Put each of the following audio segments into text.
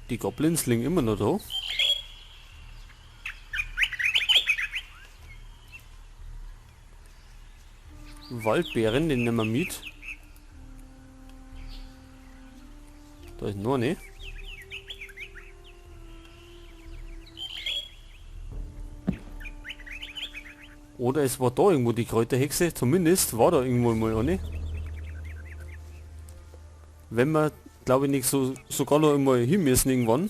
Die Goblins liegen immer noch da. Waldbeeren, den nehmen wir mit. Da ist noch eine. Oder es war da irgendwo die Kräuterhexe. Zumindest war da irgendwo mal eine. Wenn wir, glaube ich, nicht so, sogar noch einmal hin müssen irgendwann.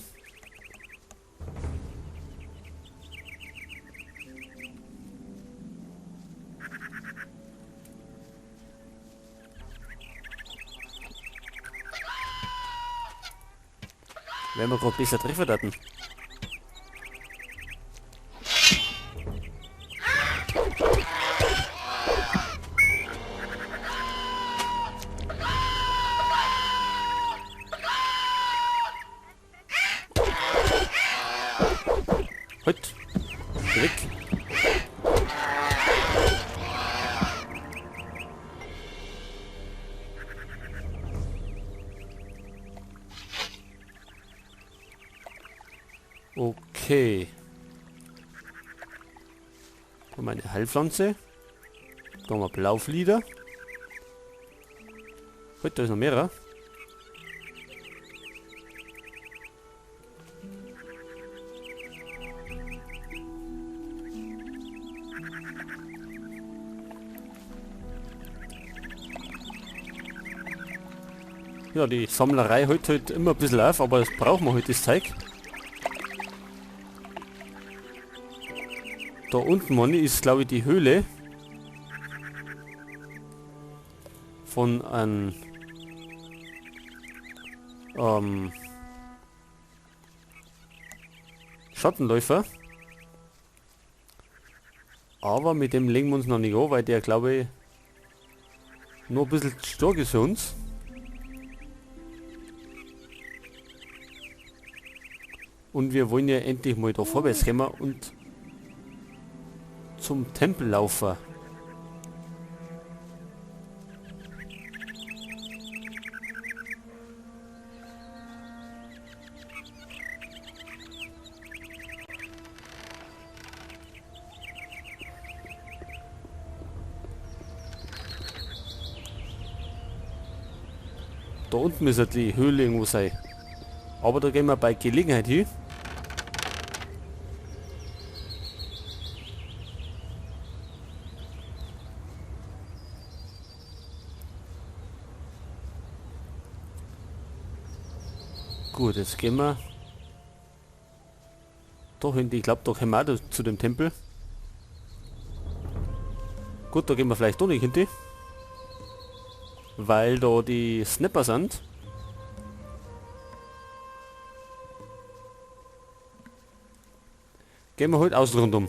Wenn wir gerade besser treffen hatten. Halt. Weg. Okay. Da haben wir eine Heilpflanze. Da haben wir Blauflieder. Heute, da ist noch mehrer. Ja, die Sammlerei hält halt immer ein bisschen auf, aber das brauchen wir heute, das Zeug. Da unten, Mann, ist, glaube ich, die Höhle von einem Schattenläufer. Aber mit dem legen wir uns noch nicht an, weil der, glaube ich, nur ein bisschen stark ist für uns. Und wir wollen ja endlich mal da vorwärts kommen und zum Tempel laufen. Da unten müsste die Höhle irgendwo sein. Aber da gehen wir bei Gelegenheit hin. Gut, jetzt gehen wir doch hin. Ich glaub, da kommen wir auch zu dem Tempel. Gut, da gehen wir vielleicht doch nicht hin, weil da die Snapper sind. Gehen wir heute außen rundum.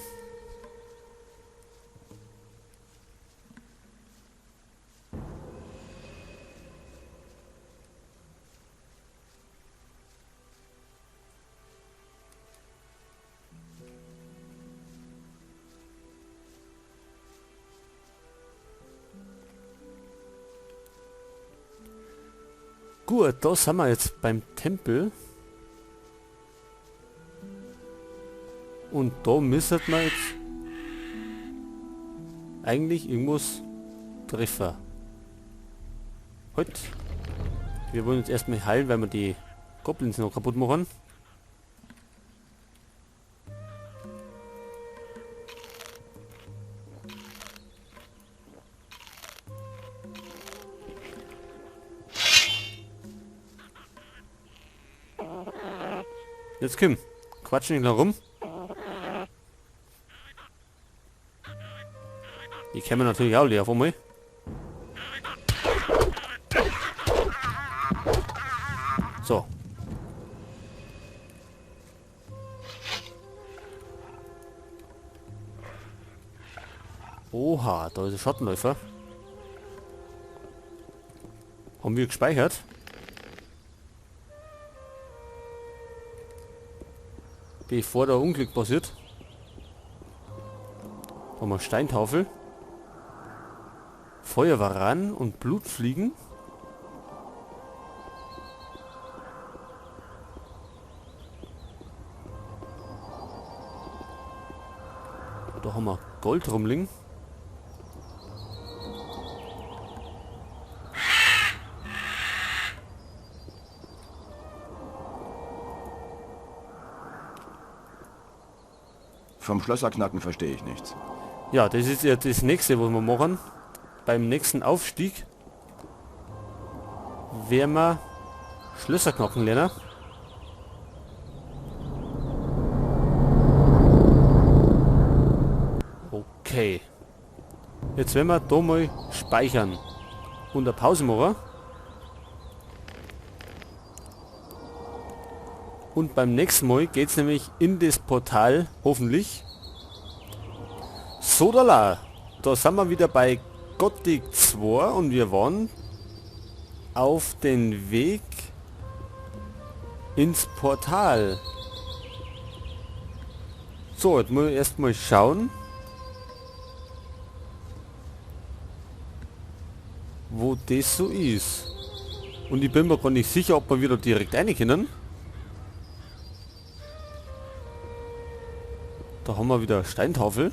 Gut, da sind wir jetzt beim Tempel. Und da müssen wir jetzt eigentlich irgendwas treffen. Halt. Wir wollen uns erstmal heilen, weil wir die Goblins noch kaputt machen. Jetzt komm, quatsch nicht noch rum. Die kennen wir natürlich auch leer auf einmal. So. Oha, da ist ein Schattenläufer. Haben wir gespeichert? Bevor der Unglück passiert. Haben wir Steintafel. Feuerwaran und Blutfliegen. Da haben wir Gold rumliegen. Vom Schlösserknacken verstehe ich nichts. Ja, das ist ja das nächste, was wir machen. Beim nächsten Aufstieg werden wir Schlösser knacken lernen. Okay. Jetzt werden wir da mal speichern und eine Pause machen. Und beim nächsten Mal geht's nämlich in das Portal, hoffentlich. Sodala, da sind wir wieder bei Gothic 2 und wir waren auf den Weg ins Portal. So, jetzt muss ich erstmal schauen, wo das so ist. Und ich bin mir gar nicht sicher, ob wir wieder direkt rein können. Da haben wir wieder Steintafel.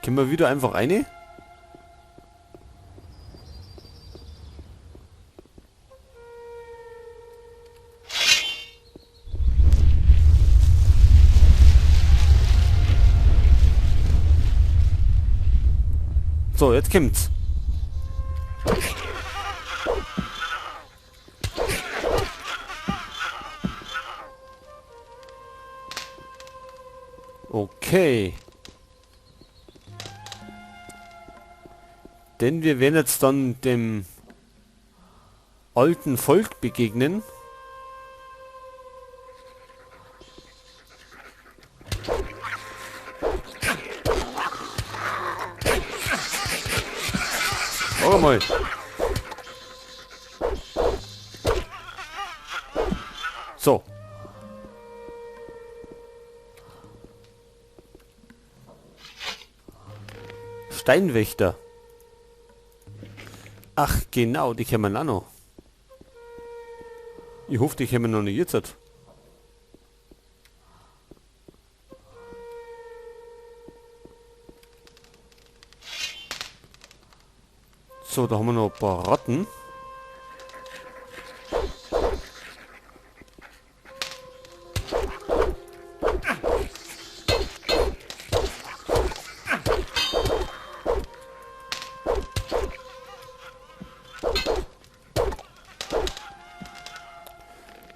Können wir wieder einfach eine? So, jetzt kommt's. Okay. Denn wir werden jetzt dann dem alten Volk begegnen. Oh mal. So. Steinwächter. Ach genau, die kennen wir auch noch. Ich hoffe, die kennen wir noch nicht jetzt. So, da haben wir noch ein paar Ratten.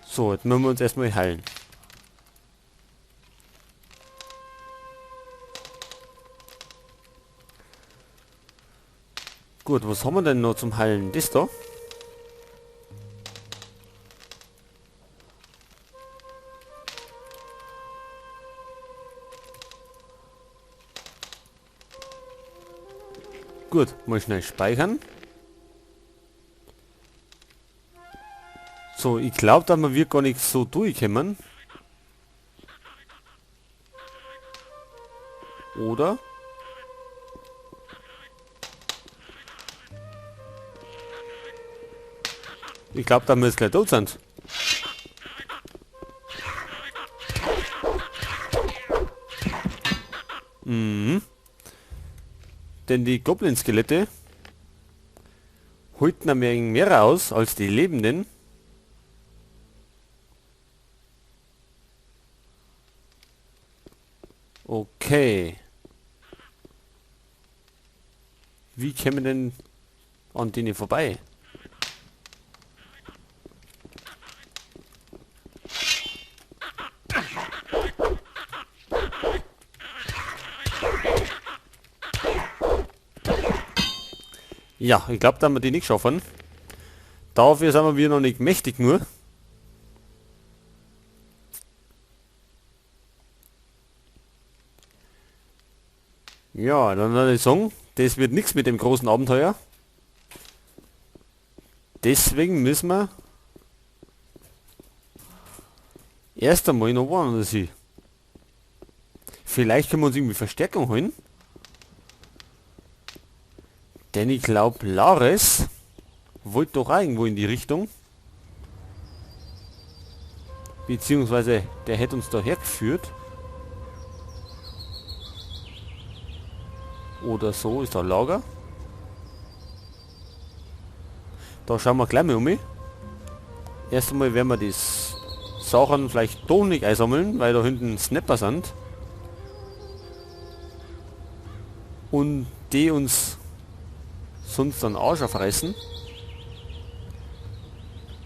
So, jetzt müssen wir uns erstmal heilen. Gut, was haben wir denn noch zum Heilen? Das da? Gut, mal schnell speichern. So, ich glaube, dass wir gar nicht so durchkommen. Oder? Ich glaube, da wir jetzt gleich tot sind. Mhm. Denn die Goblin-Skelette holten mehr aus als die Lebenden. Okay. Wie kämen wir denn an denen vorbei? Ja, ich glaube, da haben wir die nicht schaffen. Dafür sind wir noch nicht mächtig nur. Ja, dann würde ich sagen, das wird nichts mit dem großen Abenteuer. Deswegen müssen wir erst einmal noch woanders hin. Vielleicht können wir uns irgendwie Verstärkung holen. Denn ich glaube, Lares wollte doch auch irgendwo in die Richtung. Beziehungsweise, der hätte uns da hergeführt. Oder so ist da Lager. Da schauen wir gleich mal um. Erst einmal werden wir die Sachen vielleicht doch nicht einsammeln, weil da hinten Snapper sind. Und die uns sonst einen Arsch aufreißen.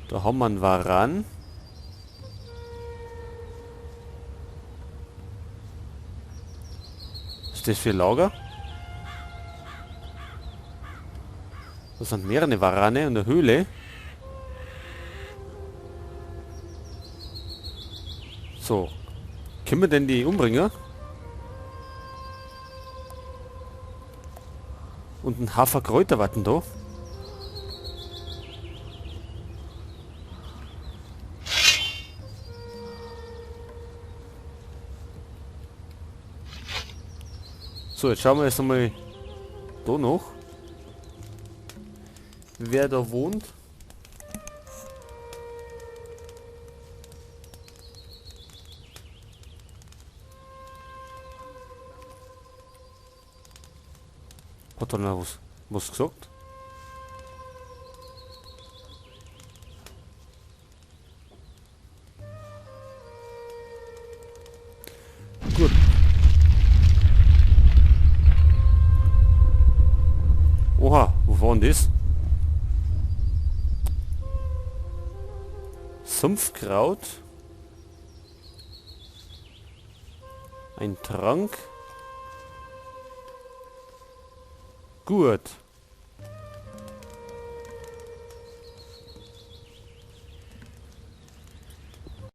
Da haben wir einen Varan. Was ist das für ein Lager? Das sind mehrere Warane und eine Höhle. So. Können wir denn die umbringen? Und ein Haferkräuterwatten da. So, jetzt schauen wir erst einmal da noch, wer da wohnt. Hat er noch was gesagt? Gut. Oha, wo war denn das? Sumpfkraut. Ein Trank. Gut.